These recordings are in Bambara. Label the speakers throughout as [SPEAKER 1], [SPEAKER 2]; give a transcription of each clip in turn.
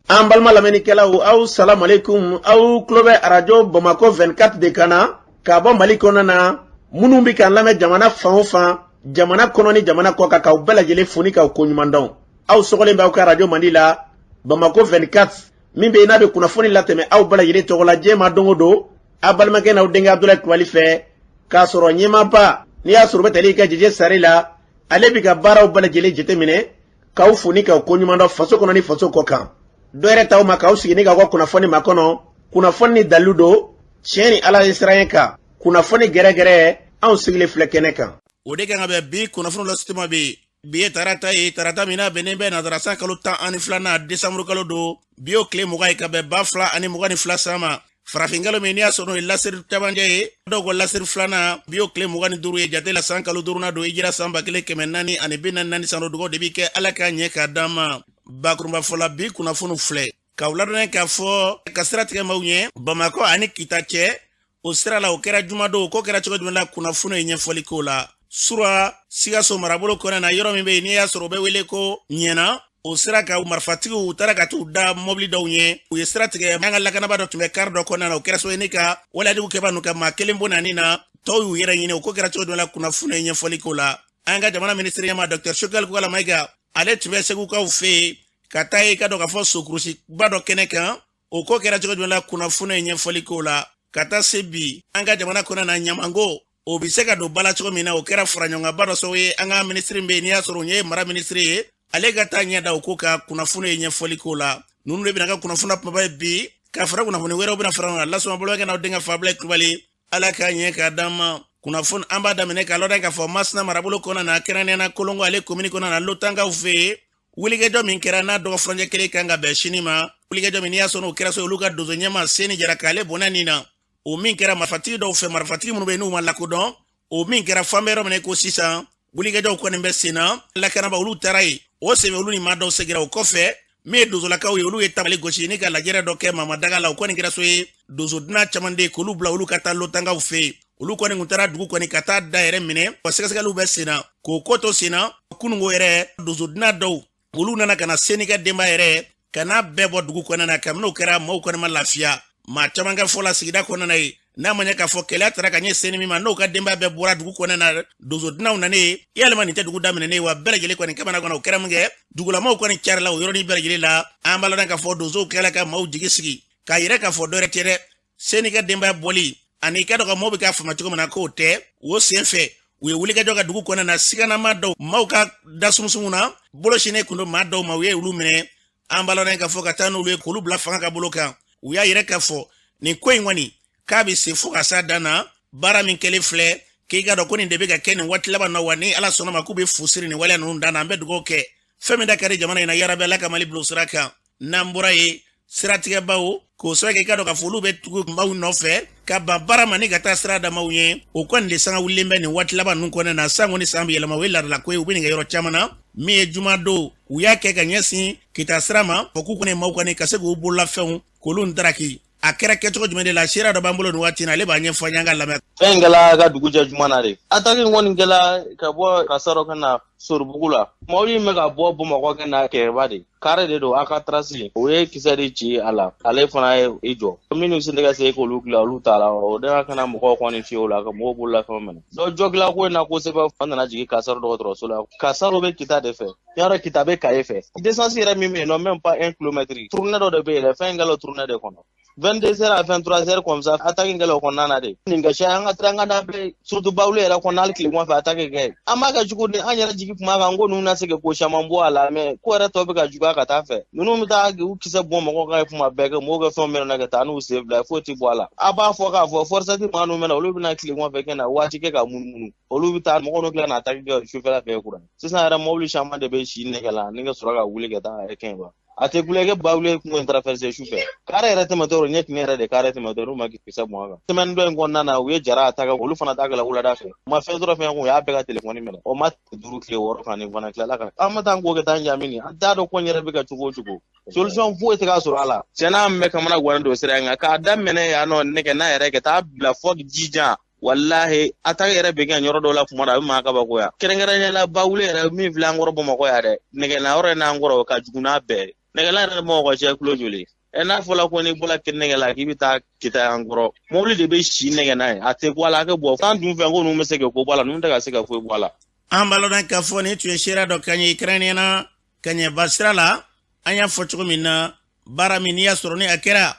[SPEAKER 1] An balima lamɛnnikɛlaw, aw salamu aleykum. Aw tulo bɛ Arajo Bamakɔ 24 de kan na k'a bɔ Mali kɔnɔna na. Minnu bɛ k'an lamɛn jamana fan o fan, jamana kɔnɔ ni jamana kɔ kan, k'aw bɛɛ lajɛlen fo ni k'aw koɲuman dɔn. Aw sɔgɔlen bɛ aw ka arajo mandi la, Bamakɔ 24, min bɛ yen n'a bɛ kunnafoni latɛmɛ aw bɛɛ lajɛlen tɔgɔ la diɲɛ ma don o don, aw balimakɛ n'aw denkɛ Abudulayi Kulubali fɛ, k'a sɔrɔ ɲɛmaaba n'i y'a sɔrɔ u bɛ tali kɛ Jeje Sare la, ale bɛ ka baaraw bɛɛ lajɛlen jateminɛ, k'aw fo ni k'aw koɲuman dɔn faso kɔnɔ ni faso kɔ kan. Dɔ yɛrɛ t'aw ma k'aw sigi ni k'aw ka kunnafoni makɔnɔ, kunnafoni ni dalilu don, tiɲɛ ni Ala ye siran kan, kunnafoni gɛrɛgɛrɛ, anw sigilen filɛ kɛnɛ kan.
[SPEAKER 2] O de kan ka bɛn bi kunnafoni lasituma bɛ. Bi ye tarata ye, tarata min n'a bɛnnen bɛ nazara san kalo 12nan, desanburu kalo don. Bi y'o tile 20 ye ka bɛn 2022 san ma. Farafinkalo min n'i y'a sɔrɔ n'o ye lasiri camanjɛ ye, dɔw ko lasiri filanan, bi y'o tile 25 ye jate la, san kalo duurunan don, hijira san 1444 san don. Dugaw de bi kɛ, Ala k'a ɲɛ k'a d'an ma. Bakurunba fɔla, bi kunnafoniw filɛ k'aw ladɔnniya k'a fɔ ka sira tigɛ maaw ɲɛ Bamakɔ ani Kita cɛ, o sira la, o kɛra jumadon. Ko kɛra cogo jumɛn la, kunnafoni ye ɲɛfɔli k'o la. Sura Sikaso marabolo kɔnɔna na, yɔrɔ min bɛ yen n'i y'a sɔrɔ o bɛ wele ko Ɲɛna, o sira kan, marifatigiw taara ka t'u da mɔbili dɔw ɲɛ, u ye sira tigɛ. An ka lakanaba dɔ tun bɛ kari dɔ kɔnɔna na, o kɛra sababu ye ni ka waleyajugu kɛbaa ninnu ka maa kelen bɔ nani na, tɔw y'u yɛrɛ ɲini. O ko kɛra cogo jumɛn la, kunnafoni ye ɲɛfɔli k'o la. An ka jamana minisiri ɲɛmaa Dr Choguel Kokalla Maïga, ale tun bɛ Segukaw fɛ yen ka taa ye ka dɔn k'a fɔ sokurusiba dɔ kɛnɛ kan. O ko kɛra cogo jumɛn la, kunnafoni ye ɲɛfɔli k'o la. Ka taa se bi, an ka jamana kɔnɔna na, ɲamanko o bɛ se ka don bala cogo min na, o kɛra faraɲɔgɔnkanba dɔ sababu ye. An ka minisiri bɛ yen n'i y'a sɔrɔ o ye mara minisiri ye, ale ka taa ɲɛ da o ko kan, kunnafoni ye ɲɛfɔli k'o la. Ninnu de bɛna ka kunnafoni kumaba ye bi, ka fara kunnafoni wɛrɛw bɛna fara ɲɔgɔn kan. Lasuma bolokɛ n'aw denkɛ Fabila Kulubali, Ala k'a ɲɛ k'a d'an ma. Kunnafoni an b'a daminɛ k'a lɔdɔn k'a fɔ Masina marabolo kɔnɔna na, kɛrɛnkɛrɛnnenya na Kolongo ale komini kɔnɔna na, Lotankaw fɛ yen, wulikajɔ min kɛra n'a dɔgɔ furancɛ kelen kan ka bɛn sini ma, wulikajɔ min n'i y'a sɔrɔ o kɛra so olu ka donso ɲɛmaa Seni Jara k'ale bɔnɛ nin na, o min kɛra marifatigi dɔw fɛ, marifatigi minnu bɛ yen n'u ma lakodɔn, o min kɛra fan bɛ yɔrɔ min na ko sisan wulikajɔw kɔni bɛ sen na. Lakanaba olu taara yen, o senfɛ olu ni maa dɔw seginna. O kɔfɛ, min ye donsolakaw ye, olu ye tabali gosi ni ka lajɛrɛ dɔ kɛ mamadaga la. O kɔni kɛra so ye donso dunan caman de k'olu bila olu ka taa Lotankaw fɛ yen. Olu kɔni kun taara dugu kɔni ka taa da yɛrɛ minɛ, wa sɛgɛsɛgɛliw bɛ sen na k'o ko to sen na. Kununko yɛrɛ, donso dunan dɔw olu nana ka na Seni ka denba yɛrɛ ka n'a bɛɛ bɔ dugu kɔnɔna na. Kabini o kɛra, maaw kɔni ma lafiya. Maa caman ka fɔ la sigida kɔnɔna na ye, n'a ma ɲɛ k'a fɔ kɛlɛ taara ka ɲɛ Seni min ma, n'o ka denba bɛɛ bɔra dugu kɔnɔna na, donso dunanw nanen, yalima nin tɛ dugu daminɛnen ye wa? Bɛɛ lajɛlen kɔni kamana kɔnɔ. O kɛra min kɛ, dugulamaw kɔni carila o yɔrɔnin bɛɛ lajɛlen la. An b'a ladɔn k'a fɔ donsow tilala ka maaw jigi sigi k'a yira k'a fɔ dɔwɛrɛ tɛ dɛ, Seni ka denbaya bɔli ani i ka dɔn ka maaw bɛ k'a faamuya cogo min na k'o tɛ. O sen fɛ, u ye wulikajɔ ka dugu kɔnɔna na, siganama dɔw maaw ka da sumusumu na, bolo sinnen kun don maa dɔw ma, u ye olu minɛ. An b'a ladɔn k'a fɔ ka taa n'olu ye k'olu bila fanga ka bolo kan. U y'a yira k'a fɔ nin ko in kɔni k'a bɛ se fo ka s'a dan na. Baara min kɛlen filɛ, k'i ka dɔn ko nin de bɛ ka kɛ nin waati laban na, wa ni Ala sɔnna ma k'u bɛ fu siri nin waleya ninnu dan na. An bɛ dugawu kɛ fɛn min da ka di jamana in na, yarabi Ala ka Mali bila o sira kan. N'an bɔra yen, siratigɛbaw k'o sira kɛ, i ka dɔn k'a fɔ olu bɛ tugu maaw nɔfɛ ka ban baara ma ni ka taa sira da maaw ɲɛ. O kɔni de sanga wulilen bɛ nin waati laban ninnu kɔnɔna na. San kɔni san bɛ yɛlɛma, o ye laadalako ye, u bɛ nin kɛ yɔrɔ caman na. Min ye jumadon, u y'a kɛ ka ɲɛsin Kita sira ma, fɔ k'u kɔni maaw kɔni ka se k'u bololafɛnw k'olu daraki. A kɛra kɛcogo jumɛn de la, seereya dɔ b'an bolo nin waati in na, ale b'a ɲɛfɔ an ye, an ka lamɛn.
[SPEAKER 3] Fɛn in kɛla ka dugu jɛ juma na de. Attaque in kɔni kɛla ka bɔ Kasarɔ ka na Soribugu la. Mɔbili in bɛ ka bɔ Bamakɔ ka na Kɛɲɛba de. Kare de don, a ka trace. O ye kisɛ de ci a la. Ale fana ye i jɔ. Minnu sen tɛ ka se k'olu dilan, olu taara. O de ka na mɔgɔw kɔni fiye o la ka mɔgɔw bololafɛnw minɛ. Dɔ jɔgila ko in na kosɛbɛ, an nana jigin Kasarɔ dɔgɔtɔrɔso la. Kasarɔ bɛ Kita de fɛ. Yɔrɔ Kita bɛ Kaye fɛ. Distance yɛrɛ min bɛ yen nɔ, même pas 1 kilomètre. Tournée dɔ de bɛ yen dɛ, fɛn in kɛla tournée de kɔnɔ. 22 heures à 23 heures comme ça, attaque in kɛla o kɔnɔna na de. Nin ka siya an ka sira an ka da bɛɛ, surtout Bawule yɛrɛ kɔnɔna, hali tilegan fɛ attaque kɛ. An b'a kɛ cogo di? An yɛrɛ jigi kuma kan ko ninnu na se ka ko caman bɔ a la, mais ko yɛrɛ tɔ bɛ ka juguya ka taa fɛ. Ninnu bɛ taa u kisɛ bɔn mɔgɔw kan kuma bɛɛ, kɛ mɔgɔw ka fɛnw minɛ ka taa n'u sen fila, foyi tɛ bɔ a la. A b'a fɔ k'a fɔ fourchette maa ninnu bɛna, olu bɛna tilegan fɛ kɛ na waati kɛ ka munumunu. Olu bɛ taa mɔgɔw n'u tila na attaque kɛ sufɛla fɛ kura. Sisan yɛrɛ mobili caman de bɛ si nɛgɛ la ni ka sɔrɔ ka wuli ka taa Kɛɲɛba. A tɛ kulonkɛ Bawule kun traverser su fɛ. Kare yɛrɛ tɛmɛtɔ ɲɛ tun yɛrɛ de kare tɛmɛtɔ n'u ma kisɛ bɔn a kan. Semaine dɔ in kɔnɔna na, u ye Jara attaque, olu fana ta kɛla wulada fɛ. U ma fɛn sɔrɔ fɛn kun, u y'a bɛɛ ka telefɔni minɛ. O ma 5 tile 6 kan nin fana tilala kan. An ma taa ko kɛ taa ɲamini. An t'a dɔn ko in yɛrɛ bɛ kɛ cogo o cogo. Solution foyi tɛ ka sɔrɔ a la. Tiɲɛna, an bɛ kamana gannen don sira in kan k'a daminɛ yan nɔ nɛgɛ n'a yɛrɛ ka taa bila fɔ Jijan. Walahi, attaque yɛrɛ bɛ kɛ yɔrɔ dɔw la kuma dɔ, a bɛ maa kabakoya. Kɛrɛnkɛrɛnnenya la, Bawule yɛrɛ min filɛ an kɔrɔ Bamakɔ yan dɛ, nɛgɛna yɔrɔ in n'an kɔrɔ ka jugu n'a bɛɛ ye. Nɛgɛla yɛrɛ mɔgɔ ka ca kulo joli. N'a fɔla ko n'i bɔra Nɛgɛla k'i bɛ taa Kita yan kɔrɔ, mobili de bɛ si nɛgɛ n'a ye, a tɛ bɔ a la, a kɛ bɔ. An dun fɛ ko ninnu bɛ se ka ko bɔ a la, ninnu tɛ ka se ka foyi bɔ a la.
[SPEAKER 2] An b'a lɔn k'a fɔ nin tun ye seereya dɔ kan ye kɛrɛnkɛrɛnnenya na Kaɲɛba sira la. An y'a fɔ cogo min na, baara min n'i y'a sɔrɔ ni a kɛra,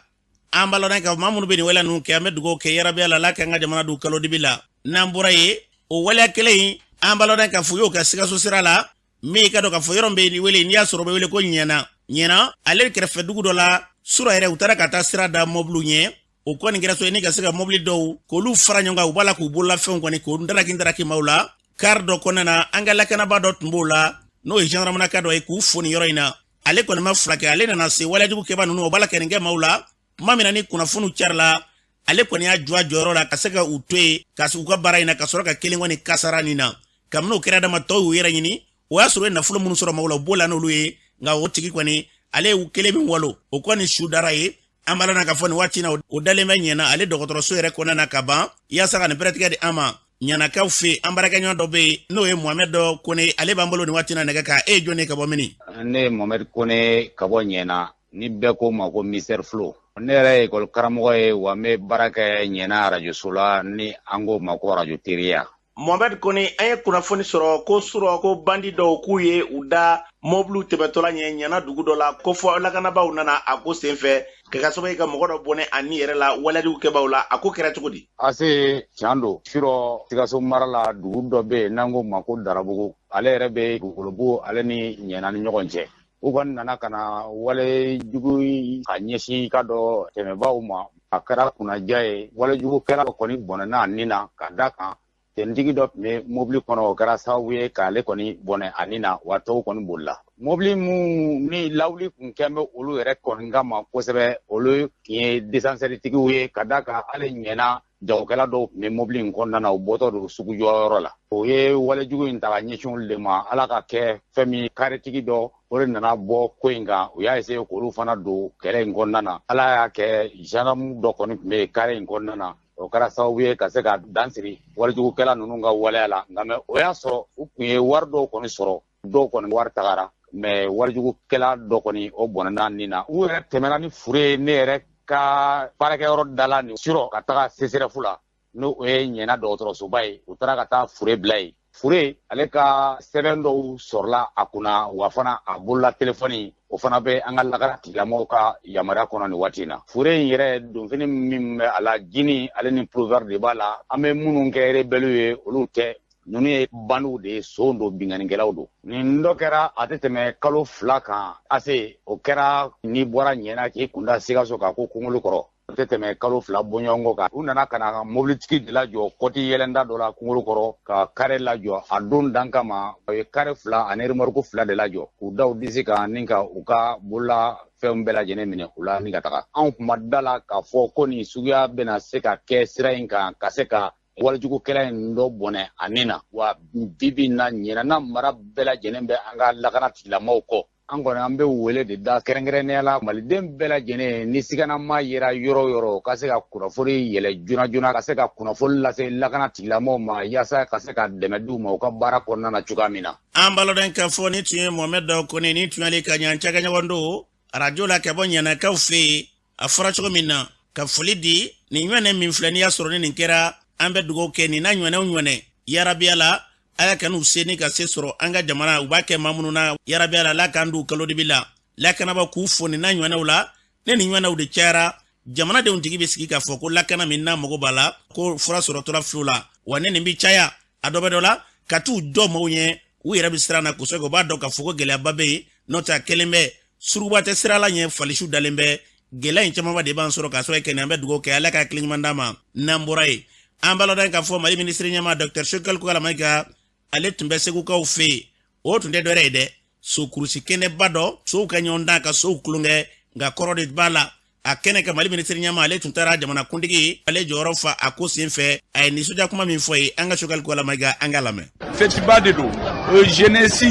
[SPEAKER 2] an b'a lɔn k'a fɔ maa minnu bɛ nin waleya ninnu kɛ, an bɛ dugawu kɛ yarabi Ala k'an ka jamana don kalo dibi la. N'an bɔra yen, o waleya kelen in, an b'a lɔn k'a fɔ u y'o kɛ Sikaso sira la, min i ka dɔn k'a fɔ yɔrɔ min bɛ wele, n'i y'a sɔrɔ o bɛ wele ko Ɲɛna. Ɲɛna ale kɛrɛfɛ dugu dɔ la, sura yɛrɛ u taara ka taa sira da mɔbiliw ɲɛ. O kɔni kɛra so ye ni ka se ka mɔbili dɔw k'olu fara ɲɔgɔn kan, u b'a la k'u bololafɛnw kɔni k'u daraki daraki maaw la. Kari dɔ kɔnɔna na, an ka lakanabaa dɔ tun b'o la, n'o ye gendarmenaka dɔ ye, k'u fo nin yɔrɔ in na. Ale kɔni ma fila kɛ, ale nana se waleyajugu kɛba ninnu, o b'a la ka nin kɛ maaw la. Tuma min na ni kunnafoniw carila, ale kɔni y'a jɔ a jɔyɔrɔ la ka se ka u to yen ka se u ka baara in na, ka sɔrɔ ka kelen kɔni kasara nin na. Kabini o kɛra dama, tɔw y'u yɛrɛ ɲini. O y'a sɔrɔ u ye nafolo minnu sɔrɔ maaw la, u b'o la n'olu ye. Nka o tigi kɔni, ale y'u kelen min walo, o kɔni su dara ye. An b'a lɔn k'a fɔ nin waati in na, o dalen bɛ Ɲɛna ale dɔgɔtɔrɔso yɛrɛ kɔnɔna na ka ban, yaasa ka nin pɛrɛtigɛ di an ma. Ɲɛnakaw fɛ, an baarakɛɲɔgɔn dɔ bɛ yen, n'o ye Mohamɛd dɔ Kone, ale b'an bolo nin waati in na nɛgɛ kan. E ye jɔn ye ka bɔ mini?
[SPEAKER 4] Ne ye Mohamɛd Kone ka bɔ Ɲɛna, ni bɛɛ ko ma ko Mister Flo. Ne yɛrɛ ye ekɔli karamɔgɔ ye, wa n bɛ baara kɛ Ɲɛna arajoso la, ni an k'o ma ko arajo teriya.
[SPEAKER 1] Mohamɛd Kone, an ye kunnafoni sɔrɔ ko surɔ ko bandi dɔw k'u ye u da mɔbiliw tɛmɛtɔla ɲɛ Ɲɛna dugu dɔ la, ko fɔ lakanabaaw nana a ko senfɛ ka kɛ sababu ye ka mɔgɔ dɔ bɔnɛ a ni yɛrɛ la waleyajugu kɛbaaw la. A ko kɛra cogo di?
[SPEAKER 4] Ase, tiɲɛ don, surɔ Sikaso mara la, dugu dɔ bɛ yen n'an k'o ma ko Darabugu. Ale yɛrɛ bɛ Dugukolobugu ale ni Ɲɛna ni ɲɔgɔn cɛ. U kɔni nana ka na walejugu ka ɲɛsin ka dɔ tɛmɛbaaw ma. A kɛra kunnaja ye, walejugukɛla kɔni bɔnɛna a ni na, ka da kan tentigi dɔ tun bɛ mobili kɔnɔ, o kɛra sababu ye k'ale kɔni bɔnɛ a ni na, wa tɔw kɔni bolila. Mobili minnu ni lawuli kun kɛn bɛ olu yɛrɛ kɔni kama kosɛbɛ, olu tun ye desansɛritigiw ye, ka da kan hali Ɲɛna jagokɛla dɔw tun bɛ mobili in kɔnɔna na, u bɔtɔ don sugujɔyɔrɔ la. O ye walejugu in ta ka ɲɛsin olu de ma. Ala ka kɛ fɛn min, karitigi dɔ o de nana bɔ ko in kan, u y'a essayer k'olu fana don kɛlɛ in kɔnɔna na. Ala y'a kɛ gendarme dɔ kɔni tun bɛ yen kari in kɔnɔna na, o kɛra sababu ye ka se ka dan siri walijugukɛla ninnu ka waleya la. Nka mɛ o y'a sɔrɔ u tun ye wari dɔw kɔni sɔrɔ, dɔw kɔni wari tagara, mɛ walijugukɛla dɔ kɔni o bɔnɛna nin na. U yɛrɛ tɛmɛna ni fure ye ne yɛrɛ ka baarakɛyɔrɔ da la nin surɔ ka taga CSRéf la, n'o o ye Ɲɛna dɔgɔtɔrɔsoba ye. U taara ka taa fure bila yen. Fure ale ka sɛbɛn dɔw sɔrɔla a kunna, wa fana a bolola telefɔni, o fana bɛ an ka lakana tigilamɔgɔw ka yamaruya kɔnɔ nin waati in na. Fure in yɛrɛ donfini min bɛ a la, jini ale ni pulvɛri de b'a la. An bɛ minnu kɛ rebɛliw ye, olu tɛ. Ninnu ye bandiw de ye, son don, binkannikɛlaw don. Nin dɔ kɛra a tɛ tɛmɛ kalo 2 kan. Ase, o kɛra n'i bɔra Ɲɛna k'i kunda Sikaso kan ko Kungolo kɔrɔ, o tɛ tɛmɛ kalo 2 bɔɲɔgɔnko kan. U nana ka na mobilitigi de lajɔ kɔti yɛlɛnda dɔ la Kungolo kɔrɔ, ka kare lajɔ a don dan kama. O ye kare 2 ani remorque 2 de lajɔ, k'u da u disi kan ni ka u ka bolola fɛnw bɛɛ lajɛlen minɛ u la ni ka taga. Anw kun ma da la k'a fɔ ko nin suguya bɛna se ka kɛ sira in kan ka se ka walijugukɛla in dɔ bɔnɛ a ni na. Wa bi bi in na, Ɲɛna mara bɛɛ lajɛlen bɛ an ka lakana tigilamɔgɔw kɔ. An kɔni an bɛ wele de da kɛrɛnkɛrɛnnenya la maliden bɛɛ lajɛlen, ni siganama yera yɔrɔ o yɔrɔ, ka se ka kunnafoni yɛlɛ joona joona, ka se ka kunnafoni lase lakana tigilamɔgɔw ma, yaasa ka se ka dɛmɛ d'u ma u ka baara kɔnɔna na cogoya min na.
[SPEAKER 2] An b'a lɔn k'a fɔ nin tun ye Mohamɛd dɔ Kone, nin tun y'ale ka ɲan cakɛɲɔgɔn don arajo la ka bɔ Ɲɛnakaw fɛ yen. A fɔra cogo min na, ka foli di nin ɲɔgɔnɛ min filɛ, n'i y'a sɔrɔ ni nin kɛra, an bɛ dugawu kɛ nin n'a ɲɔgɔnɛw ɲɔgɔnɛ yarabiya la, ala ka n'u se ni ka se sɔrɔ an ka jamana, u b'a kɛ maa minnu na yarabiya la, ala k'an d'u kalo dibi la. Lakanaba k'u fo nin n'a ɲɔgɔnɛw la. Ne nin ɲɔgɔnɛw de cayara, jamanadenw tigi bɛ sigi k'a fɔ ko lakana min n'a mago b'a la, ko fura sɔrɔtɔla fiyewu la. Wa ne nin bɛ caya, a dɔ bɛ dɔ la ka t'u jɔ maaw ɲɛ, u yɛrɛ bɛ siran na kosɛbɛ. U b'a dɔn k'a fɔ ko gɛlɛyaba bɛ yen, n'o tɛ a kelen bɛ suruba tɛ sira la ɲɛ, falisiw dalen bɛ. Gɛlɛya in camanba de b'an sɔrɔ k'a sɔrɔ kɛnɛ. An bɛ dugawu kɛ, ala ka hakili ɲuman d'an ma. N'an bɔra yen, an b'a lɔn k'a fɔ Mali minisiri ɲɛmaa Dr Choguel Kokalla Maïga, ale tun bɛ Segukaw fɛ yen. O tun tɛ dɔwɛrɛ ye dɛ, so kurusi kɛnɛba dɔ, sow ka ɲɔgɔn dan ka sow tulonkɛ, nka kɔrɔ de b'a la. A kɛnɛ ka Mali minisiri ɲɛmaa ale tun taara jamanakuntigi ale jɔyɔrɔ fa a ko sen fɛ. A ye nisɔndiya kuma min fɔ ye, an ka Choguel Kokalla Maïga, an k'a lamɛn.
[SPEAKER 5] Fɛtiba de don, o ye jeunesse,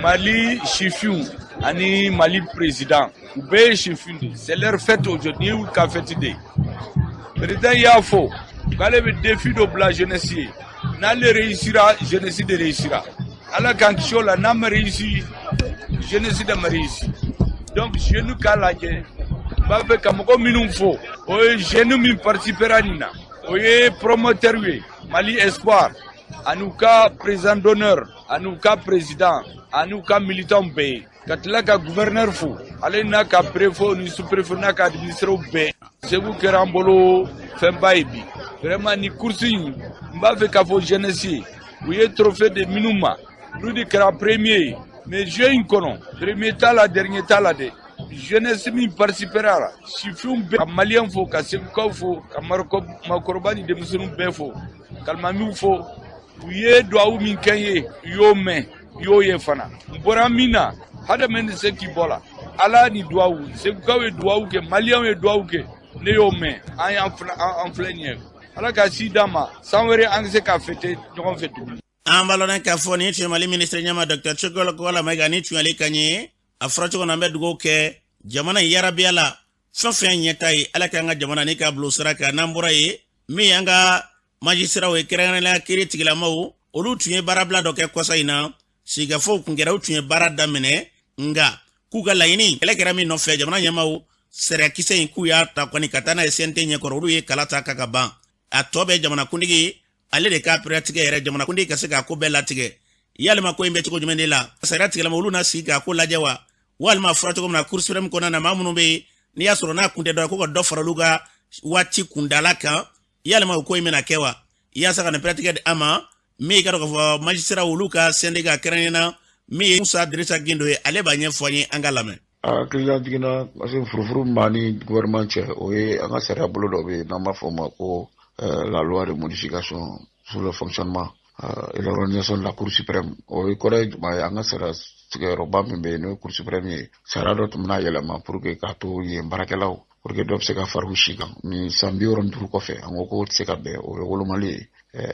[SPEAKER 5] Mali sifinw ani Mali président, u bɛɛ ye sifin de. C'est leur fête aujourd'hui, y'u ka fête de ye. Président y'a fɔ k'ale bɛ défi dɔ bila jeunesse ye, n'ale réussira, jeunesse de réussira. Ala k'an kisi o la, n'a ma réussi, jeunesse de ma réussi. Donc jeunes k'a lajɛ, n b'a fɛ ka mɔgɔ minnu fo, o ye jeunes min participera nin na, o ye promoteur ye Mali Espoir ani u ka président d'honneur ani u ka président ani u ka militant bɛɛ ye, ka tila ka gouverneur fo, ale n'a ka préfet ni sous-préfet n'a ka administrés bɛɛ. Segu kɛra an bolo fɛnba ye bi vraiment. Ni course in, n b'a fɛ k'a fɔ jeunesse ye, u ye trophée di minnu ma, olu de kɛra premier ye. Mais jeu in kɔnɔ, premier t'a la, dernier t'a la dɛ. Jeunesse min participera la, sifinw bɛɛ, ka maliyɛn fo, ka segukaw fo, ka maakɔrɔba ni denmisɛnninw bɛɛ fo, kalimamiw fo. U ye duwawu min kɛ n ye, u y'o mɛn, u y'o ye fana. N bɔra min na, hadamaden tɛ se k'i bɔ la, Ala ni duwawu. Segukaw ye duwawu kɛ, maliyɛnw ye duwawu kɛ, ne y'o mɛn. An y'an an filɛ nin ye, Ala ka si d'an ma, san wɛrɛ an ka se ka fêter ɲɔgɔn fɛ tuguni.
[SPEAKER 2] An b'a lɔn k'a fɔ nin tun ye Mali minisiri ɲɛma Dr Choguel Kokalla Maïga, ni tun y'ale kan ye. A fɔra cogo na, an bɛ dugawu kɛ jamana in yarabiya la, fɛn fɛn ɲɛta ye, Ala k'an ka jamana ni k'a bila sira kan. N'an bɔra yen, min y'an ka majisiraw ye, kɛrɛnkɛrɛnnenya kiiri tigilamaw, olu tun ye baarabila dɔ kɛ kɔsa in na. Sigikafɔw kun kɛra, u tun ye baara daminɛ, nka k'u ka laɲini kɛlɛ kɛra min nɔfɛ, jamana ɲɛmaw sariyakisɛ in k'u y'a ta kɔni ka taa n'a ye CNT ɲɛkɔrɔ, olu ye kala ta ka ban. A tɔ bɛ jamanakuntigi ale de k'a pɛrɛtigɛ yɛrɛ, jamanakuntigi ka se k'a ko bɛɛ latigɛ. Yalima ko in bɛ cogo jumɛn de la? Sariya tigilama olu na sigi k'a ko lajɛ wa, walima a fɔra cogo min na, Cour suprême kɔnɔna na, maa minnu bɛ yen n'i y'a sɔrɔ n'a kun tɛ dɔ ye, ko ka dɔ fara olu ka waati kundala kan, yalima o ko in bɛna kɛ wa? Yaasa ka nin pɛrɛtigɛ di an ma, min ye ka dɔn k'a fɔ magistrat olu ka syndicat, kɛrɛnkɛrɛnnenya na min ye Musa Dirisa Gindo ye, ale b'a ɲɛfɔ an ye, an ka lamɛn.
[SPEAKER 6] Hakilila jiginna parce que furufuru min b'an ni gouvernement cɛ, o ye an ka sariya bolo dɔ bɛ yen n'an b'a fɔ o ma ko la loi de modification sur le fonctionnement et l'organisation de la Cour suprême. O ye kɔrɔ ye jumɛn ye? An ka sariya tigɛyɔrɔba min bɛ yen, n'o ye Cour suprême ye, sariya dɔ tun bɛna yɛlɛma pour que k'a to yen baarakɛlaw, pour que dɔ bɛ se ka fara u si kan. Ni san 65 kɔfɛ, an ko k'o tɛ se ka bɛn, o ye wolomali ye.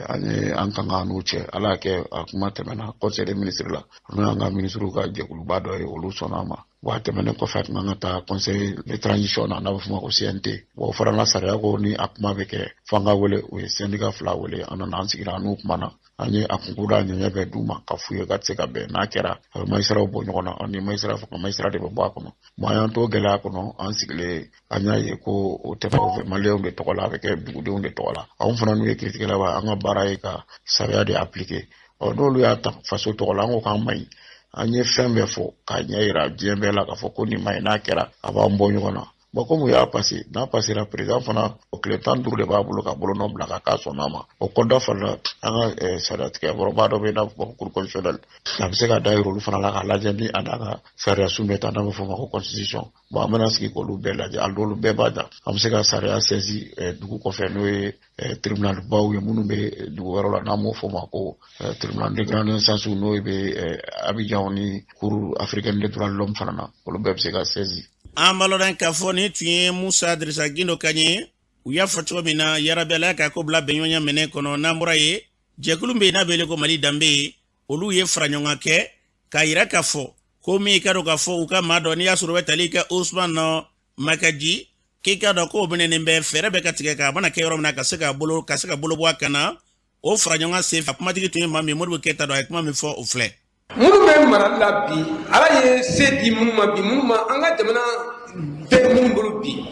[SPEAKER 6] An ye an kan ka n'u cɛ, Ala y'a kɛ a kuma tɛmɛna conseil des ministres la, n'o y'an ka ministres ka jɛkuluba dɔ ye, olu sɔnna a ma. Bon, a tɛmɛnen kɔfɛ, a tun kan ka taa conseil de transition na, n'a bɛ f'o ma ko CNT. Bon, o fana la, sariya ko ni a kuma bɛ kɛ f'an ka wele. U ye syndicat fila wele, an nana, an sigira, an n'u kumana, an ye a kunkun da ɲɛɲɛ bɛɛ d'u ma ka f'u ye k'a tɛ se ka bɛn, n'a kɛra a bɛ magistrat bɔ ɲɔgɔn na, an ni magistrat fɔ ka magistrat de bɛ bɔ a kɔnɔ. Bon, an y'an to gɛlɛya kɔnɔ, an sigilen, an y'a ye ko o tɛ fɛ maliyɛnw de tɔgɔ la, a bɛ kɛ dugudenw de tɔgɔ la. Anw fana n'u ye kiiritigɛlaw ye, an ka baara ye ka sariya de appliquer. Ɔ, n'olu y'a ta faso tɔgɔ la, an ko k'an man ɲi. An ye fɛn bɛɛ fɔ k'a ɲɛ yira diɲɛ bɛɛ la k'a fɔ ko nin man ɲi, n'a kɛra a b'an bɔ ɲɔgɔn na. Bon, komi u y'a passé, n'a passera, président fana o tile 15 de b'a bolo ka bolonɔ bila ka k'a sɔnna a ma. O kɔ dɔ farala an ka sariya tigɛyɔrɔba dɔ bɛ yen n'a bɛ fɔ ko Cour constitutionnelle, a bɛ se ka da yira olu fana la k'a lajɛ ni a n'a ka sariya sun bɛ taa, n'a bɛ fɔ o ma ko constitution. Bon, an bɛna sigi k'olu bɛɛ lajɛ, a n'olu bɛɛ b'a da an bɛ se ka sariya saisi dugu kɔfɛ, n'o ye tribunal baw ye minnu bɛ dugu wɛrɛw la, n'an b'o fɔ o ma ko tribunal de grande instance, n'o bɛ Abidjan ni Cour africaine des droits de l'homme fana na, olu bɛɛ bɛ se ka saisi.
[SPEAKER 2] An b'a lɔn k'a fɔ nin tun ye Musa Dirisa Gindo kan ye. U y'a fɔ cogo min na, yarabi Ala k'a ko bila bɛnɲɔgɔnya minɛ kɔnɔ. N'an bɔra yen, jɛkulu bɛ yen n'a bɛ wele ko Mali Danbe ye, olu ye fara ɲɔgɔn kɛ k'a yira k'a fɔ ko min ka dɔn k'a fɔ u ka maa dɔ, n'i y'a sɔrɔ u bɛ tali kɛ Usman Makaji, k'i ka dɔn k'o minɛnen bɛ, fɛɛrɛ bɛ ka tigɛ k'a mana kɛ yɔrɔ min na, ka se ka bolo bɔ a kan na. O fara ɲɔgɔn sen fɛ, kumatigi tun ye maa min Modibo Keyita dɔn, a ye kuma min fɔ, o filɛ.
[SPEAKER 7] Minnu bɛ marali la bi, Ala ye se di minnu ma bi, minnu ma an ka jamana bɛ minnu bolo bi,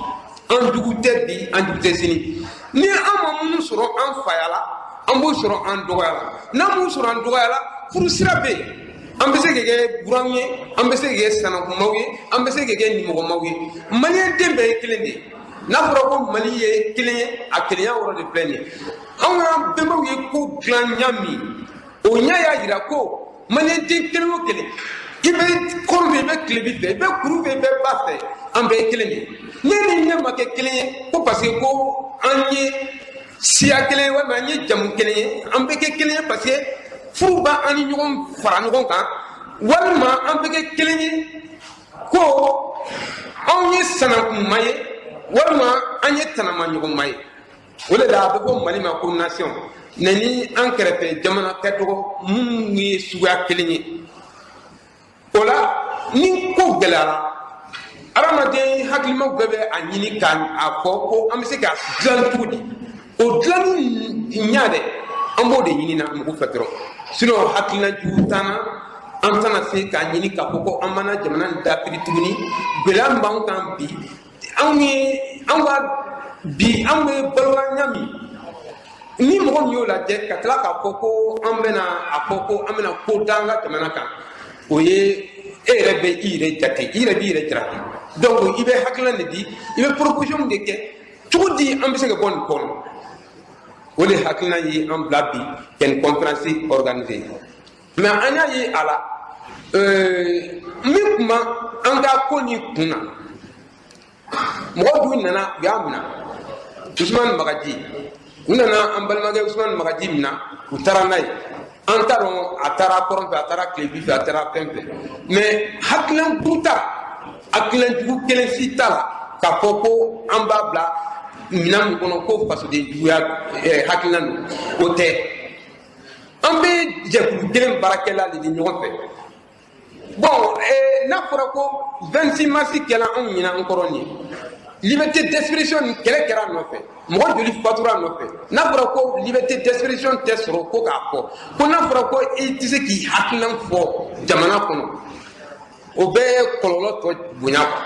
[SPEAKER 7] an jugu tɛ bi, an jugu tɛ sini. Ni an ma minnu sɔrɔ an faya la, an b'o sɔrɔ an dɔgɔya la. N'an m'u sɔrɔ an dɔgɔya la, furu sira bɛ yen. An bɛ se ka kɛ buranw ye, an bɛ se ka kɛ sanakunmaw ye, an bɛ se ka kɛ nimɔgɔmaw ye. Maliyɛn den bɛɛ ye kelen de ye. N'a fɔra ko Mali ye kelen ye, a kelenya yɔrɔ de filɛ nin ye. Anw ka bɛnbaw ye ko dilan ɲa min, o ɲa y'a jira ko maliyɛn den kelen o kelen, i bɛ kɔrɔn fɛ, i bɛ tilebi fɛ, i bɛ kuru fɛ, i bɛ ba fɛ, an bɛɛ ye kelen de ye. Ne ni ne ma kɛ kelen ye ko parce que ko an ye siya kelen ye walima an ye jamu kelen ye. An bɛ kɛ kelen ye parce que furu b'an ni ɲɔgɔn fara ɲɔgɔn kan, walima an bɛ kɛ kelen ye ko anw ye sanankunma ye, walima an ye tanamaɲɔgɔnma ye. O de la a bɛ fɔ Mali ma ko nation. Mɛ ni an kɛrɛfɛ jamana ka dɔgɔ minnu ye suguya kelen ye, o la ni ko gɛlɛyara, adamaden hakilimaw bɛɛ bɛ a ɲini k'a fɔ ko an bɛ se ka dilan cogo di. O dilanni ɲa dɛ, an b'o de ɲini na mɔgɔw fɛ dɔrɔn. Sinon hakilina jugu t'an na. An tɛna se k'a ɲini k'a fɔ ko an mana jamana in dafiri tuguni. Gɛlɛya min b'an kan bi, anw ye an ka bi, an bɛ balola ɲa min, ni mɔgɔ min y'o lajɛ ka tila k'a fɔ ko an bɛna a fɔ ko an bɛna ko da an ka jamana kan, o ye e yɛrɛ bɛ i yɛrɛ jate, i yɛrɛ b'i yɛrɛ jalaki. Donc i bɛ hakilina de di, i bɛ proposition de kɛ cogo di an bɛ se ka bɔ nin kɔnɔ. O de hakilina ye an bila bi ka nin conférence organiser. Mais an y'a ye a la, min tun b'an ka ko nin kun na, mɔgɔw dun nana, u y'a minɛ, Usumani Magaji. U nana an balimakɛ Usumani Magaji minɛ, u taara n'a ye. An t'a dɔn a taara kɔrɔn fɛ, a taara tilebin fɛ, a taara fɛn fɛ, mais hakilina jugu t'a la, hakilina jugu kelen si t'a la k'a fɔ ko an b'a bila minɛn min kɔnɔ ko fasoden juguya hakilina don. O tɛ. An bɛ jɛkulu kelen baarakɛla de di ɲɔgɔn fɛ. Bon, n'a fɔra ko 26 mars kɛla anw ɲinɛ an kɔrɔ nin ye, liberté d'expression nin kɛlɛ kɛra a nɔfɛ, mɔgɔ joli fatura a nɔfɛ. N'a fɔra ko liberté d'expression tɛ sɔrɔ ko k'a fɔ ko n'a fɔra ko i tɛ se k'i hakilina fɔ jamana kɔnɔ, o bɛɛ kɔlɔlɔ tɔ bonya quoi.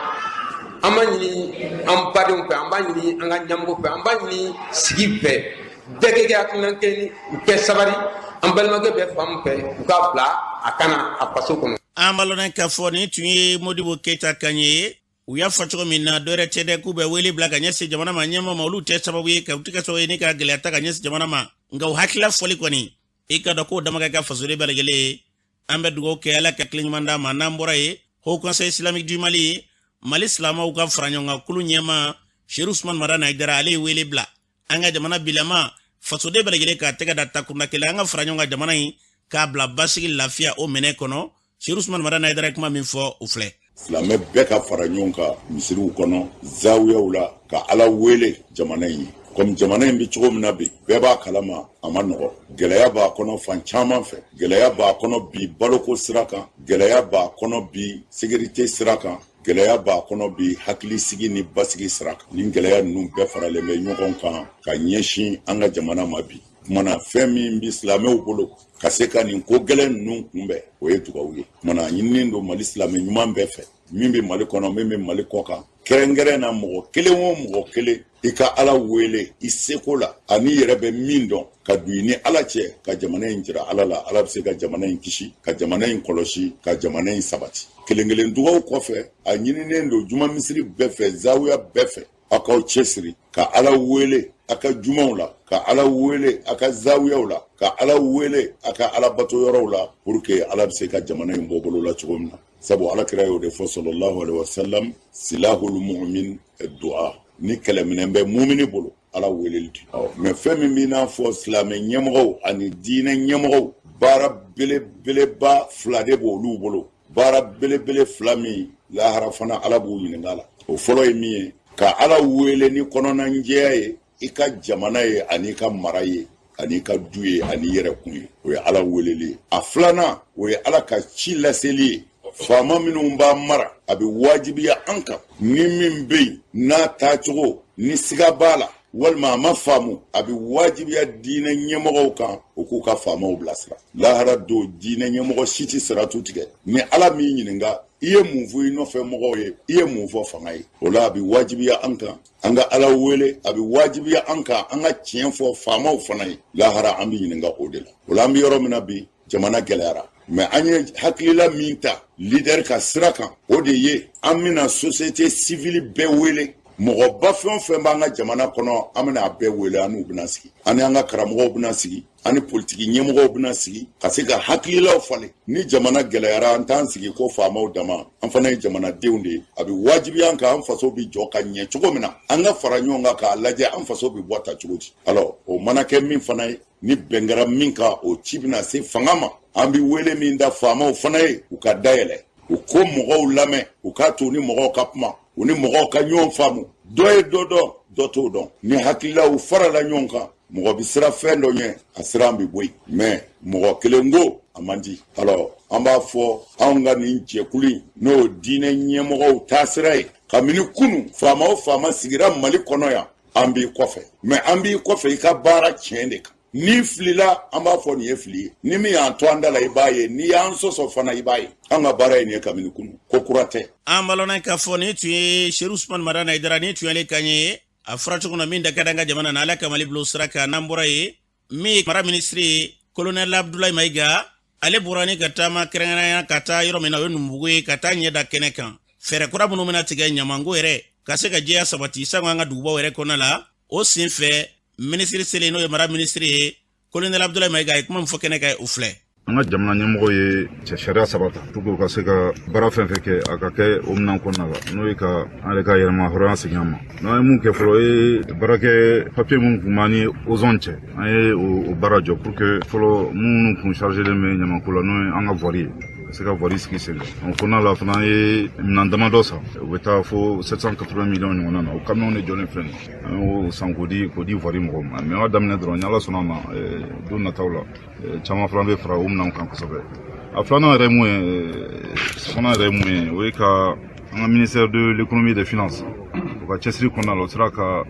[SPEAKER 7] An b'a ɲini an badenw fɛ, an b'a ɲini an ka ɲɛmɔgɔw fɛ, an b'a ɲini sigi fɛ, bɛɛ kɛ kɛ hakilina kɛ ni u kɛ sabari. An balimakɛ bɛ fan min fɛ, u k'a bila a kana a faso kɔnɔ.
[SPEAKER 2] An b'a lɔn k'a fɔ nin tun ye Modibo Keyita kan ye. U y'a fɔ cogo min na, dɔwɛrɛ tɛ dɛ, k'u bɛ wele bila ka ɲɛsin jamana ma ɲɛma ma. Olu tɛ sababu ye ka u tɛ kɛ sababu ye ni ka gɛlɛya ta ka ɲɛsin jamana ma, nka u hakilila fɔli kɔni, i ka dɔn k'o dama ka kɛ fasoden bɛɛ lajɛlen ye. An bɛ dugawu kɛ, Ala ka tile ɲuman d'a ma. N'an bɔra yen, Haut Conseil islamique du Mali, Mali silamɛw ka fara ɲɔgɔn kan kulu ɲɛma Seru Usumani Madani Hayidara, ale ye wele bila an ka jamana bilama fasoden bɛɛ lajɛlen k'a tɛgɛ da takunda kelen, an ka fara ɲɔgɔn kan jamana in k'a bila basigi, lafiya o minɛ kɔnɔ. Seru Usumani Madani Hayidara ye kuma min fɔ, o filɛ.
[SPEAKER 8] Silamɛ bɛɛ ka fara ɲɔgɔn kan misiriw kɔnɔ, zawiyaw la, ka Ala wele jamana in ye. Komi jamana in bɛ cogo min na bi, bɛɛ b'a kalama, a ma nɔgɔ, gɛlɛya b'a kɔnɔ fan caman fɛ. Gɛlɛya b'a kɔnɔ bi baloko sira kan, gɛlɛya b'a kɔnɔ bi sécurité sira kan, gɛlɛya b'a kɔnɔ bi hakilisigi ni basigi sira kan. Nin gɛlɛya ninnu bɛɛ faralen bɛ ɲɔgɔn kan ka ɲɛsin an ka jamana ma bi. Kumana fɛn min bɛ silamɛw bolo ka se ka nin ko gɛlɛn ninnu kunbɛn, o ye dugawu ye. Kumana a ɲininen don Mali silamɛ ɲuman bɛɛ fɛ, min bɛ Mali kɔnɔ, min bɛ Mali kɔ kan, kɛrɛnkɛrɛn na mɔgɔ kelen o mɔgɔ kelen, i ka Ala wele i seko la ani yɛrɛ bɛ min dɔn ka don i ni Ala cɛ, ka jamana in jira Ala la. Ala bɛ se ka jamana in kisi, ka jamana in kɔlɔsi, ka jamana in sabati. Kelen kelen dugawu kɔfɛ, a ɲininen don juma misiri bɛɛ fɛ, zawiya bɛɛ fɛ, aw k'aw cɛsiri ka Ala wele a ka jumaw la, ka Ala wele a ka zawiyaw la, ka Ala wele a ka Ala bato yɔrɔw la, pour que Ala bɛ se ka jamana in bɔ bolo la cogo min na. Sabu Ala kira y'o de fɔ, sallallahu alaihi wasallam, silahul mu'min du'a. Ni kɛlɛminɛ bɛ mumini bolo, Ala weleli di. Mais fɛn min b'i n'a fɔ silamɛ ɲɛmɔgɔw ani diinɛ ɲɛmɔgɔw, baara belebeleba fila de b'olu bolo, baara belebele fila min lahara fana Ala b'u ɲininka la. O fɔlɔ ye min ye, ka Ala wele ni kɔnɔnajɛya ye i ka jamana ye, ani ka mara ye, ani ka du ye, ani yɛrɛ kun ye, o ye Ala weleli ye. A filanan, o ye Ala ka ci laseli ye faama minnu b'a mara. A bɛ wajibiya an kan, ni min bɛ yen n'a taacogo ni siga b'a la walima a ma faamu, a bɛ wajibiya diinɛ ɲɛmɔgɔw kan u k'u ka faamaw bilasira. Lahara don, diinɛ ɲɛmɔgɔ si tɛ siratu tigɛ ni Ala m'i ɲininka i ye mun fɔ i nɔfɛ mɔgɔw ye, i ye mun fɔ fanga ye. O la, a bɛ wajibiya an kan an ka Ala wele, a bɛ wajibiya an kan an ka tiɲɛ fɔ faamaw fana ye. Lahara, an bɛ ɲininka o de la. O la, an bɛ yɔrɔ min na bi, jamana gɛlɛyara, mais an ye hakilila min ta leader ka sira kan, o de ye an bɛna société civile bɛɛ wele. Mɔgɔba fɛn o fɛn b'an ka jamana kɔnɔ, an bɛna a bɛɛ wele, an n'u bɛna sigi, an ni an ka karamɔgɔw bɛna sigi, an ni politiki ɲɛmɔgɔw bɛna sigi ka se ka hakililaw falen. Ni jamana gɛlɛyara, an t'an sigi ko faamaw dama, an fana ye jamanadenw de ye. A bɛ wajibiya an kan, an faso bɛ jɔ ka ɲɛ cogo min na, an ka fara ɲɔgɔn kan k'a lajɛ an faso bɛ bɔ ta cogo di. Alors, o mana kɛ min fana ye, ni bɛn kɛra min kan, o ci bɛna se fanga ma. An bɛ wele min da faamaw fana ye, u ka dayɛlɛ, u ko mɔgɔw lamɛn, u k'a to ni mɔgɔw ka kuma, u ni mɔgɔw ka ɲɔgɔn faamu. Dɔ ye dɔ dɔn, dɔ t'o dɔn. Ni hakililaw farala ɲɔgɔn kan, mɔgɔ bɛ siran fɛn dɔ ɲɛ, a siran bɛ bɔ yen. Mais mɔgɔ kelen ko a man di. Alors, an b'a fɔ anw ka nin jɛkulu in, n'o diinɛ ɲɛmɔgɔw taasira ye, kabini kunu, faama o faama sigira Mali kɔnɔ yan, an b'i kɔfɛ. Mais an b'i kɔfɛ i ka baara tiɲɛ de kan. N'i filila, an b'a fɔ nin ye fili ye. Ni min y'an to an da la, i b'a ye. N'i y'an sɔsɔ fana, i b'a ye. An ka baara ye nin ye kabini kunu, ko kura tɛ.
[SPEAKER 2] An balɔnna k'a fɔ nin tun ye Seru Usumani Madani Hayidara, nin tun y'ale kan ye a fɔra cogo na min da ka di an ka jamana na. Ala ka Mali bila sira kan. N'an bɔra yen, min ye mara minisiri ye, Kolonɛli Abudulayi Mayiga, ale bɔra ni ka taama kɛrɛnkɛrɛnya ka taa yɔrɔ min na, o ye Numubugu ye, ka taa ɲɛ da kɛnɛ kan fɛɛrɛ kura minnu bɛna tigɛ ɲamanko yɛrɛ ka se ka jɛya sabati sango an ka dugubaw yɛrɛ kɔnɔna la. O sen fɛ, minisiri selen, n'o ye mara minisiri ye, Kolonɛli Abudulayi Mayiga, ye kuma min fɔ kɛnɛ kan, o filɛ.
[SPEAKER 9] An ka jamana ɲɛmɔgɔ ye cɛ sariya saba ta pour que u ka se ka baara fɛn fɛn kɛ, a ka kɛ o minɛn kɔnɔna la, n'o ye ka an yɛrɛ ka yɛrɛma hɔrɔnya segin an ma. N'an ye mun kɛ fɔlɔ, o ye baarakɛ papiye mun tun b'an ni Ozone cɛ, an ye o baara jɔ pour que fɔlɔ minnu kun chargelen bɛ ɲamanko la, n'o ye an ka voirie ye, ka se ka voirie sigi sen kan. O kɔnɔna la fana, an ye minɛn damadɔ san, o bɛ taa fo 780 millions ɲɔgɔnna na. O camion de jɔlen filɛ nin ye, an y'o san k'o di voirie mɔgɔw ma. Mais an y'a daminɛ dɔrɔn, ni Ala sɔnna a ma, don nataw la, caman fana bɛ fara o minɛnw kan kosɛbɛ. A filanan yɛrɛ ye mun ye, sabanan yɛrɛ ye mun ye, o ye ka an ka ministère de l'Économie et des Finances, u ka cɛsiri kɔnɔna la, u sera ka